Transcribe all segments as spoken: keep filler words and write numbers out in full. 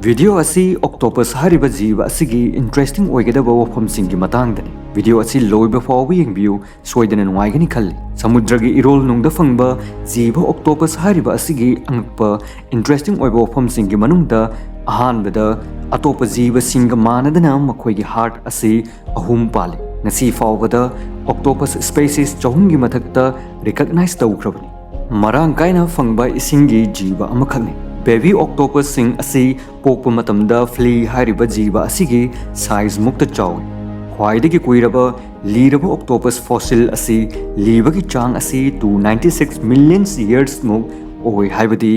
Video ꯑꯁꯤ octopus ꯍꯥꯏꯔꯤꯕ ꯖꯤꯕ ꯑꯁꯤꯒꯤ ꯏꯟꯇꯔꯦꯁꯇꯤꯡ ꯑꯣꯏꯒꯗꯕ ꯋꯥꯐꯝꯁꯤꯡꯒꯤ ꯃꯇꯥꯡꯗꯅꯤ꯫ ꯚꯤꯗꯤꯑꯣ ꯑꯁꯤ ꯂꯣꯏꯕ ꯐꯥꯎꯕ ꯌꯦꯡꯕꯤꯌꯨ, ꯁꯣꯏꯗꯅ ꯅꯨꯡꯉꯥꯏꯒꯅꯤ ꯈꯜꯂꯤ꯫ ꯁꯃꯨꯗ꯭ꯔꯒꯤ ꯏꯔꯣꯜ ꯅꯨꯡꯗ ꯐꯪꯕ ꯖꯤꯕ ꯑꯣꯛꯇꯣꯄꯁ ꯍꯥꯏꯔꯤꯕ ꯑꯁꯤꯒꯤ ꯑꯉꯛꯄ, ꯏꯟꯇꯔꯦꯁꯇꯤꯡ ꯑꯣꯏꯕ ꯋꯥꯐꯝꯁꯤꯡꯒꯤ ꯃꯅꯨꯡꯗ ꯑꯍꯥꯟꯕꯗ, ꯑꯇꯣꯞꯄ ꯖꯤꯕꯁꯤꯡꯒ ꯃꯥꯟꯅꯗꯅ ꯃꯈꯣꯏꯒꯤ ꯍꯥꯔꯠ ꯑꯁꯤ ꯑꯍꯨꯝ ꯄꯥꯜꯂꯤ꯫ ꯉꯁꯤ ꯐꯥꯎꯕꯗ ꯑꯣꯛꯇꯣꯄꯁ ꯁ꯭ꯄꯦꯁꯤꯁ ꯆꯍꯨꯝꯒꯤ ꯃꯊꯛꯇ ꯔꯤꯀꯛꯅꯥꯏꯖ ꯇꯧꯈ꯭ꯔꯕꯅꯤ꯫ ꯃꯔꯥꯡ ꯀꯥꯏꯅ ꯐꯪꯕ ꯏꯁꯤꯡꯒꯤ ꯖꯤꯕ ꯑꯃꯈꯛꯅꯤ꯫ ꯕꯦꯕꯤ ꯑꯣꯛꯇꯣꯄꯁꯁꯤꯡ ꯑꯁꯤ ꯄꯣꯛꯄ ꯃꯇꯝꯗ ꯐ꯭ꯂꯤ ꯍꯥꯏꯔꯤꯕ ꯖꯤꯕ ꯑꯁꯤꯒꯤ ꯁꯥꯏꯖ ꯃꯨꯛꯇ ꯆꯥꯎꯏ꯫ ꯈ꯭ꯋꯥꯏꯗꯒꯤ ꯀꯨꯏꯔꯕ ꯂꯤꯔꯕ ꯑꯣꯛꯇꯣꯄꯁ ꯐꯣꯁꯤꯜ ꯑꯁꯤ ꯂꯤꯕꯒꯤ ꯆꯥꯡ ꯑꯁꯤ two ninety six million years ꯃꯨꯛ ꯑꯣꯏ, ꯍꯥꯏꯕꯗꯤ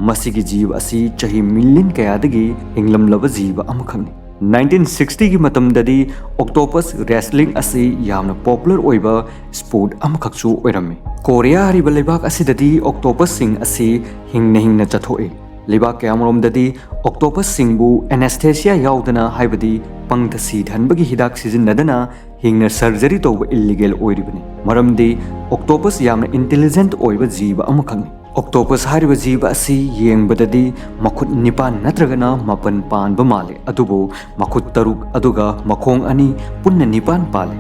ꯃꯁꯤꯒꯤ ꯖꯤꯕ ꯑꯁꯤ ꯆꯍꯤ ꯃꯤꯂꯤꯌꯟ ꯀꯌꯥꯗꯒꯤ ꯍꯤꯡꯂꯝꯂꯕ ꯖꯤꯕ ꯑꯃꯈꯛꯅꯤ꯫ Nineteen sixty ꯒꯤ ꯃꯇꯝꯗꯗꯤ ꯑꯣꯛꯇꯣꯄꯁ ꯔꯦꯁꯂꯤꯡ ꯑꯁꯤ ꯌꯥꯝꯅ ꯄꯣꯄꯨꯂꯔ ꯑꯣꯏꯕ ꯁ꯭ꯄꯣꯔꯠ ꯑꯃꯈꯛꯁꯨ ꯑꯣꯏꯔꯝꯃꯤ꯫ ꯀꯣꯔꯤꯌꯥ ꯍꯥꯏꯔꯤꯕ ꯂꯩꯕꯥꯛ ꯑꯁꯤꯗꯗꯤ ꯑꯣꯛꯇꯣꯄꯁꯁꯤꯡ ꯑꯁꯤ ꯍꯤꯡꯅ ꯍꯤꯡꯅ ꯆꯠꯊꯣꯛꯏ꯫ ꯂꯩꯕꯥꯛ ꯀꯌꯥꯃꯔꯣꯝꯗꯗꯤ ꯑꯣꯛꯇꯣꯄꯁꯁꯤꯡꯕꯨ ꯑꯦꯅꯦꯁꯊꯦꯁꯤꯌꯥ ꯌꯥꯎꯗꯅ, ꯍꯥꯏꯕꯗꯤ ꯄꯪꯊ ꯁꯤꯊꯍꯟꯕꯒꯤ ꯍꯤꯗꯥꯛ ꯁꯤꯖꯤꯟꯅꯗꯅ ꯍꯤꯡꯅ ꯁꯔꯖꯔꯤ ꯇꯧꯕ ꯏꯜꯂꯤꯒꯦꯜ ꯑꯣꯏꯔꯤꯕꯅꯤ꯫ ꯃꯔꯝꯗꯤ ꯑꯣꯛꯇꯣꯄꯁ ꯌꯥꯝꯅ ꯏꯟꯇꯦꯂꯤꯖꯦꯟꯠ ꯑꯣꯏꯕ ꯖꯤꯕ ꯑꯃꯈꯛꯅꯤ꯫ ꯑꯣꯛꯇꯣꯄꯁ ꯍꯥꯏꯔꯤꯕ ꯖꯤꯕ ꯑꯁꯤ ꯌꯦꯡꯕꯗꯗꯤ ꯃꯈꯨꯠ ꯅꯤꯄꯥꯟ ꯅꯠꯇ꯭ꯔꯒꯅ ꯃꯥꯄꯟ ꯄꯥꯟꯕ ꯃꯥꯜꯂꯤ, ꯑꯗꯨꯕꯨ ꯃꯈꯨꯠ ꯇꯔꯨꯛ ꯑꯗꯨꯒ ꯃꯈꯣꯡ ꯑꯅꯤ ꯄꯨꯟꯅ ꯅꯤꯄꯥꯟ ꯄꯥꯜꯂꯤ꯫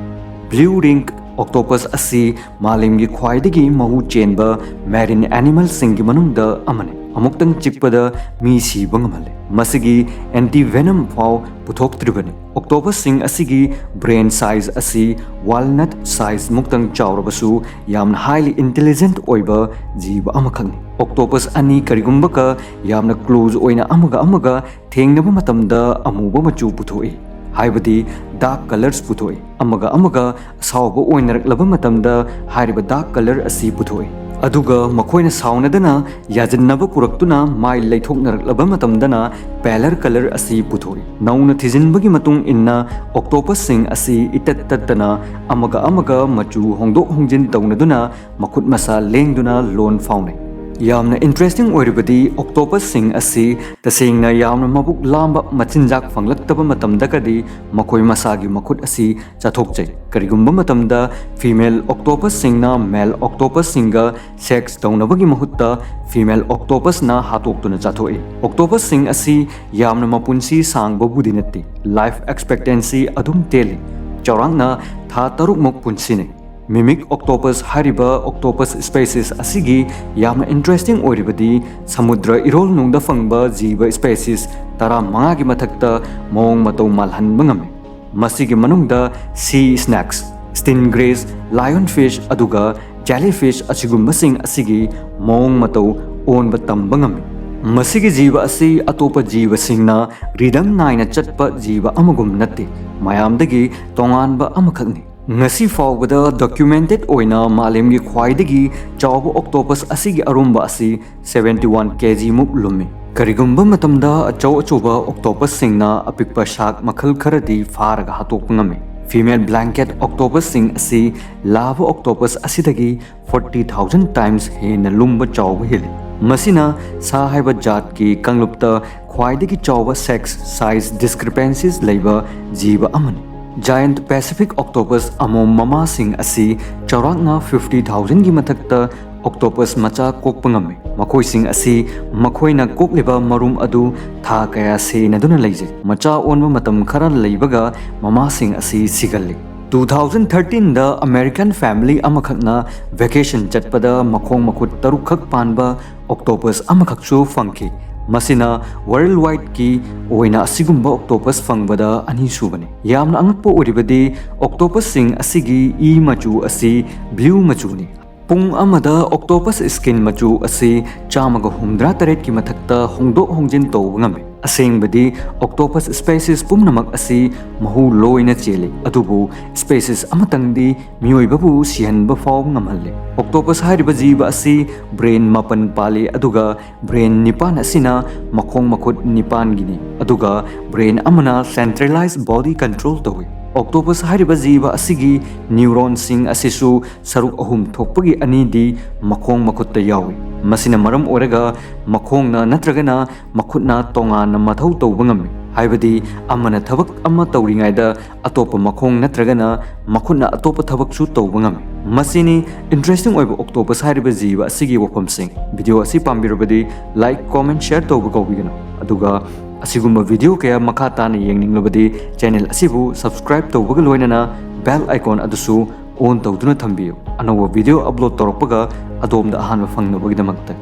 ꯕ꯭ꯂꯨ ꯔꯤꯡ ꯑꯣꯛꯇꯣꯄꯁ ꯑꯁꯤ ꯃꯥꯂꯦꯝꯒꯤ ꯈ꯭ꯋꯥꯏꯗꯒꯤ ꯃꯍꯨ ꯆꯦꯟꯕ ꯃꯦꯔꯤꯟ ꯑꯦꯅꯤꯃꯦꯜꯁꯤꯡꯒꯤ ꯃꯅꯨꯡꯗ ꯑꯃꯅꯤ꯫ ꯑꯃꯨꯛꯇꯪ ꯆꯤꯛꯄꯗ ꯃꯤ ꯁꯤꯕ ꯉꯝꯍꯜꯂꯤ꯫ ꯃꯁꯤꯒꯤ ꯑꯦꯟꯇꯤ ꯚꯦꯅꯝ ꯐꯥꯎ ꯄꯨꯊꯣꯛꯇ꯭ꯔꯤꯕꯅꯤ꯫ ꯑꯣꯛꯇꯣꯄꯁꯁꯤꯡ ꯑꯁꯤꯒꯤ ꯕ꯭ꯔꯦꯟ ꯁꯥꯏꯖ ꯑꯁꯤ ꯋꯥꯜꯅꯠ ꯁꯥꯏꯖ ꯃꯨꯛꯇꯪ ꯆꯥꯎꯔꯕꯁꯨ ꯌꯥꯝꯅ ꯍꯥꯏꯂꯤ ꯏꯟꯇꯦꯂꯤꯖꯦꯟꯠ ꯑꯣꯏꯕ ꯖꯤꯕ ꯑꯃꯈꯛꯅꯤ꯫ ꯑꯣꯛꯇꯣꯄꯁ ꯑꯅꯤ ꯀꯔꯤꯒꯨꯝꯕꯀ ꯌꯥꯝꯅ ꯀ꯭ꯂꯣꯖ ꯑꯣꯏꯅ ꯑꯃꯒ ꯑꯃꯒ ꯊꯦꯡꯅꯕ ꯃꯇꯝꯗ ꯑꯃꯨꯕ ꯃꯆꯨ ꯄꯨꯊꯣꯛꯏ, ꯍꯥꯏꯕꯗꯤ ꯗꯥꯔꯛ ꯀꯂꯔꯁ ꯄꯨꯊꯣꯛꯏ꯫ ꯑꯃꯒ ꯑꯃꯒ ꯑꯁꯥꯎꯕ ꯑꯣꯏꯅꯔꯛꯂꯕ ꯃꯇꯝꯗ ꯍꯥꯏꯔꯤꯕ ꯗꯥꯔꯛ ꯀꯂꯔ ꯑꯁꯤ ꯄꯨꯊꯣꯛꯏ꯫ ꯑꯗꯨꯒ ꯃꯈꯣꯏꯅ ꯁꯥꯎꯅꯗꯅ ꯌꯥꯖꯤꯟꯅꯕ ꯄꯨꯔꯛꯇꯨꯅ ꯃꯥꯏ ꯂꯩꯊꯣꯛꯅꯔꯛꯂꯕ ꯃꯇꯝꯗꯅ ꯄꯦꯂꯔ ꯀꯂꯔ ꯑꯁꯤ ꯄꯨꯊꯣꯛꯏ꯫ ꯅꯧꯅ ꯊꯤꯖꯤꯟꯕꯒꯤ ꯃꯇꯨꯡ ꯏꯟꯅ ꯑꯣꯛꯇꯣꯄꯁꯁꯤꯡ ꯑꯁꯤ ꯏꯇꯠ ꯇꯠꯇꯅ ꯑꯃꯒ ꯑꯃꯒ ꯃꯆꯨ ꯍꯣꯡꯗꯣꯛ ꯍꯣꯡꯖꯤꯟ ꯇꯧꯅꯗꯨꯅ ꯃꯈꯨꯠ ꯃꯁꯥ ꯂꯦꯡꯗꯨꯅ ꯂꯣꯟ ꯐꯥꯎꯅꯩ꯫ ꯌꯥꯝꯅ ꯏꯟꯇꯔꯦꯁꯇꯤꯡ ꯑꯣꯏꯔꯤꯕꯗꯤ, ꯑꯣꯛꯇꯣꯄꯁꯁꯤꯡ ꯑꯁꯤ ꯇꯁꯦꯡꯅ ꯌꯥꯝꯅ ꯃꯕꯨꯛ ꯂꯥꯝꯕ ꯃꯆꯤꯟꯖꯥꯛ ꯐꯪꯂꯛꯇꯕ ꯃꯇꯝꯗꯒꯗꯤ ꯃꯈꯣꯏ ꯃꯁꯥꯒꯤ ꯃꯈꯨꯠ ꯑꯁꯤ ꯆꯥꯊꯣꯛꯆꯩ꯫ ꯀꯔꯤꯒꯨꯝꯕ ꯃꯇꯝꯗ ꯐꯤꯃꯦꯜ ꯑꯣꯛꯇꯣꯄꯁꯁꯤꯡꯅ ꯃꯦꯜ ꯑꯣꯛꯇꯣꯄꯁꯁꯤꯡꯒ ꯁꯦꯛꯁ ꯇꯧꯅꯕꯒꯤ ꯃꯍꯨꯠꯇ ꯐꯤꯃꯦꯜ ꯑꯣꯛꯇꯣꯄꯁꯅ ꯍꯥꯠꯇꯣꯛꯇꯨꯅ ꯆꯥꯊꯣꯛꯏ꯫ ꯑꯣꯛꯇꯣꯄꯁꯁꯤꯡ ꯑꯁꯤ ꯌꯥꯝꯅ ꯃꯄꯨꯟꯁꯤ ꯁꯥꯡꯕꯕꯨꯗꯤ ꯅꯠꯇꯦ, ꯂꯥꯏꯐ ꯑꯦꯛꯁꯄꯦꯛꯇꯦꯟꯁꯤ ꯑꯗꯨꯝ ꯇꯦꯜꯂꯤ꯫ ꯆꯥꯎꯔꯥꯛꯅ ꯊꯥ ꯇꯔꯨꯛꯃꯨꯛ ꯄꯨꯟꯁꯤꯅꯩ꯫ ꯃꯤꯃꯤꯛ ꯑꯣꯛꯇꯣꯄꯁ ꯍꯥꯏꯔꯤꯕ ꯑꯣꯛꯇꯣꯄꯁ ꯁ꯭ꯄꯦꯁꯤꯁ ꯑꯁꯤꯒꯤ ꯌꯥꯝꯅ ꯏꯟꯇꯔꯦꯁꯇꯤꯡ ꯑꯣꯏꯔꯤꯕꯗꯤ, ꯁꯃꯨꯗ꯭ꯔ ꯏꯔꯣꯜꯅꯨꯡꯗ ꯐꯪꯕ ꯖꯤꯕ ꯁ꯭ꯄꯦꯁꯤꯁ ꯇꯔꯥꯃꯉꯥꯒꯤ ꯃꯊꯛꯇ ꯃꯑꯣꯡ ꯃꯇꯧ ꯃꯥꯜꯍꯟꯕ ꯉꯝꯃꯤ꯫ ꯃꯁꯤꯒꯤ ꯃꯅꯨꯡꯗ ꯁꯤ ꯁ꯭ꯅꯦꯛꯁ, ꯁ꯭ꯇꯤꯟꯒ꯭ꯔꯦꯁ, ꯂꯥꯌꯣꯟ ꯐꯤꯁ, ꯑꯗꯨꯒ ꯖꯦꯂꯤ ꯐꯤꯁ ꯑꯁꯤꯒꯨꯝꯕꯁꯤꯡ ꯑꯁꯤꯒꯤ ꯃꯑꯣꯡ ꯃꯇꯧ ꯑꯣꯟꯕ ꯇꯝꯕ ꯉꯝꯃꯤ꯫ ꯃꯁꯤꯒꯤ ꯖꯤꯕ ꯑꯁꯤ ꯑꯇꯣꯞꯄ ꯖꯤꯕꯁꯤꯡꯅ ꯔꯤꯗꯝ ꯅꯥꯏꯅ ꯆꯠꯄ ꯖꯤꯕ ꯑꯃꯒꯨꯝ ꯅꯠꯇꯦ, ꯃꯌꯥꯝꯗꯒꯤ ꯇꯣꯉꯥꯟꯕ ꯑꯃꯈꯛꯅꯤ꯫ ꯉꯁꯤ ꯐꯥꯎꯕꯗ ꯗꯣꯀ꯭ꯌꯨꯃꯦꯟꯇꯦꯗ ꯑꯣꯏꯅ ꯃꯥꯂꯦꯝꯒꯤ ꯈ꯭ꯋꯥꯏꯗꯒꯤ ꯆꯥꯎꯕ ꯑꯣꯛꯇꯣꯄꯁ ꯑꯁꯤꯒꯤ ꯑꯔꯨꯝꯕ ꯑꯁꯤ seventy one kg ꯃꯨꯛ ꯂꯨꯝꯃꯤ꯫ ꯀꯔꯤꯒꯨꯝꯕ ꯃꯇꯝꯗ ꯑꯆꯧ ꯑꯆꯧꯕ ꯑꯣꯛꯇꯣꯄꯁꯁꯤꯡꯅ ꯑꯄꯤꯛꯄ ꯁꯥꯔꯛ ꯃꯈꯜ ꯈꯔꯗꯤ ꯐꯥꯔꯒ ꯍꯥꯠꯇꯣꯛꯄ ꯉꯝꯃꯤ꯫ ꯐꯤꯃꯦꯜ ꯕ꯭ꯂꯦꯡꯀꯦꯠ ꯑꯣꯛꯇꯣꯄꯁꯁꯤꯡ ꯑꯁꯤ ꯂꯥꯕ ꯑꯣꯛꯇꯣꯄꯁ ꯑꯁꯤꯗꯒꯤ forty thousand times ꯍꯦꯟꯅ ꯂꯨꯝꯕ ꯆꯥꯎꯕ ꯍꯦꯜꯂꯤ꯫ ꯃꯁꯤꯅ ꯁꯥ ꯍꯥꯏꯕ ꯖꯥꯠꯀꯤ ꯀꯥꯡꯂꯨꯞꯇ ꯈ꯭ꯋꯥꯏꯗꯒꯤ ꯆꯥꯎꯕ ꯁꯦꯛꯁ ꯁꯥꯏꯖ ꯗꯤꯁꯀ꯭ꯔꯤꯄꯦꯟꯁꯤꯁ ꯂꯩꯕ ꯖꯤꯕ ꯑꯃꯅꯤ꯫ ꯖꯥꯌꯦꯟꯠ ꯄꯦꯁꯤꯐꯤꯛ ꯑꯣꯛꯇꯣꯄꯁ ꯑꯃꯣꯝ ꯃꯃꯥꯁꯤꯡ ꯑꯁꯤ ꯆꯥꯎꯔꯥꯛꯅ fifty thousand ꯒꯤ ꯃꯊꯛꯇ ꯑꯣꯛꯇꯣꯄꯁ ꯃꯆꯥ ꯀꯣꯛꯄ ꯉꯝꯃꯤ꯫ ꯃꯈꯣꯏꯁꯤꯡ ꯑꯁꯤ ꯃꯈꯣꯏꯅ ꯀꯣꯛꯂꯤꯕ ꯃꯔꯨꯝ ꯑꯗꯨ ꯊꯥ ꯀꯌꯥ ꯁꯦꯟꯅꯗꯨꯅ ꯂꯩꯖꯩ꯫ ꯃꯆꯥ ꯑꯣꯟꯕ ꯃꯇꯝ ꯈꯔ ꯂꯩꯕꯒ ꯃꯃꯥꯁꯤꯡ ꯑꯁꯤ ꯁꯤꯒꯜꯂꯤ꯫ Two thousand thirteen ꯗ ꯑꯃꯦꯔꯤꯀꯟ ꯐꯦꯃꯤꯂꯤ ꯑꯃꯈꯛꯅ ꯚꯦꯀꯦꯁꯟ ꯆꯠꯄꯗ ꯃꯈꯣꯡ ꯃꯈꯨꯠ ꯇꯔꯨꯛꯈꯛ ꯄꯥꯟꯕ ꯑꯣꯛꯇꯣꯄꯁ ꯑꯃꯈꯛꯁꯨ ꯐꯪꯈꯤ꯫ ꯃꯁꯤꯅ ꯋꯥꯔꯜ ꯋꯥꯏꯗꯀꯤ ꯑꯣꯏꯅ ꯑꯁꯤꯒꯨꯝꯕ ꯑꯣꯛꯇꯣꯄꯁ ꯐꯪꯕꯗ ꯑꯅꯤꯁꯨꯕꯅꯤ꯫ ꯌꯥꯝꯅ ꯑꯉꯛꯄ ꯑꯣꯏꯔꯤꯕꯗꯤ, ꯑꯣꯛꯇꯣꯄꯁꯁꯤꯡ ꯑꯁꯤꯒꯤ ꯏ ꯃꯆꯨ ꯑꯁꯤ ꯕ꯭ꯂꯨ ꯃꯆꯨꯅꯤ꯫ ꯄꯨꯡ ꯑꯃꯗ ꯑꯣꯛꯇꯣꯄꯁ ꯁ꯭ꯀꯤꯟ ꯃꯆꯨ ꯑꯁꯤ ꯆꯥꯝꯃꯒ ꯍꯨꯝꯗ꯭ꯔꯥ ꯇꯔꯦꯠꯀꯤ ꯃꯊꯛꯇ ꯍꯣꯡꯗꯣꯛ ꯍꯣꯡꯖꯤꯟ ꯇꯧꯕ ꯉꯝꯃꯤ꯫ ꯑꯁꯦꯡꯕꯗꯤ, ꯑꯣꯛꯇꯣꯄꯁ ꯁ꯭ꯄꯦꯁꯤꯁ ꯄꯨꯝꯅꯃꯛ ꯑꯁꯤ ꯃꯍꯨ ꯂꯣꯏꯅ ꯆꯦꯜꯂꯤ, ꯑꯗꯨꯕꯨ ꯁ꯭ꯄꯦꯁꯤꯁ ꯑꯃꯇꯪꯗꯤ ꯃꯤꯑꯣꯏꯕꯕꯨ ꯁꯤꯍꯟꯕ ꯐꯥꯎ ꯉꯝꯍꯜꯂꯤ꯫ ꯑꯣꯛꯇꯣꯄꯁ ꯍꯥꯏꯔꯤꯕ ꯖꯤꯕ ꯑꯁꯤ ꯕ꯭ꯔꯦꯟ ꯃꯥꯄꯟ ꯄꯥꯜꯂꯤ, ꯑꯗꯨꯒ ꯕ꯭ꯔꯦꯟ ꯅꯤꯄꯥꯟ ꯑꯁꯤꯅ ꯃꯈꯣꯡ ꯃꯈꯨꯠ ꯅꯤꯄꯥꯟꯒꯤꯅꯤ, ꯑꯗꯨꯒ ꯕ꯭ꯔꯦꯟ ꯑꯃꯅ ꯁꯦꯟꯇ꯭ꯔꯦꯂꯥꯏꯖ ꯕꯣꯗꯤ ꯀꯟꯇ꯭ꯔꯣꯜ ꯇꯧꯏ꯫ Octopus ꯍꯥꯏꯔꯤꯕ ꯖꯤꯕ ꯑꯁꯤꯒꯤ ꯅ꯭ꯌꯨꯔꯣꯟꯁꯤꯡ ꯑꯁꯤꯁꯨ ꯁꯔꯨꯛ ꯑꯍꯨꯝ ꯊꯣꯛꯄꯒꯤ ꯑꯅꯤꯗꯤ ꯃꯈꯣꯡ ꯃꯈꯨꯠꯇ ꯌꯥꯎꯏ꯫ ꯃꯁꯤꯅ ꯃꯔꯝ ꯑꯣꯏꯔꯒ ꯃꯈꯣꯡꯅ ꯅꯠꯇ꯭ꯔꯒꯅ ꯃꯈꯨꯠꯅ ꯇꯣꯉꯥꯟꯅ ꯃꯊꯧ ꯇꯧꯕ ꯉꯝꯃꯤ꯫ ꯍꯥꯏꯕꯗꯤ ꯑꯃꯅ ꯊꯕꯛ ꯑꯃ ꯇꯧꯔꯤꯉꯩꯗ ꯑꯇꯣꯞꯄ ꯃꯈꯣꯡ ꯅꯠꯇ꯭ꯔꯒꯅ ꯃꯈꯨꯠꯅ ꯑꯇꯣꯞꯄ ꯊꯕꯛꯁꯨ ꯇꯧꯕ ꯉꯝꯃꯤ꯫ ꯃꯁꯤꯅꯤ interesting ꯑꯣꯏꯕ octopus ꯍꯥꯏꯔꯤꯕ ꯖꯤꯕ ꯑꯁꯤꯒꯤ ꯋꯥꯐꯝꯁꯤꯡ꯫ Video ꯑꯁꯤ ꯄꯥꯝꯕꯤꯔꯕꯗꯤ like, comment, share ꯇꯧꯕ ꯀꯥꯎꯕꯤꯒꯅꯨ꯫ ꯑꯗꯨꯒ ꯑꯁꯤꯒꯨꯝꯕ video ꯀꯌꯥ ꯃꯈꯥ ꯇꯥꯅ ꯌꯦꯡꯅꯤꯡꯂꯕꯗꯤ channel ꯑꯁꯤꯕꯨ subscribe ꯇꯧꯕꯒ ꯂꯣꯏꯅꯅ bell icon ꯑꯗꯨꯁꯨ on ꯇꯧꯗꯨꯅ ꯊꯝꯕꯤꯌꯨ, ꯑꯅꯧꯕ video upload ꯇꯧꯔꯛꯄꯒ ꯑꯗꯣꯝꯗ ꯑꯍꯥꯟꯕ ꯐꯪꯅꯕꯒꯤꯗꯃꯛꯇ꯫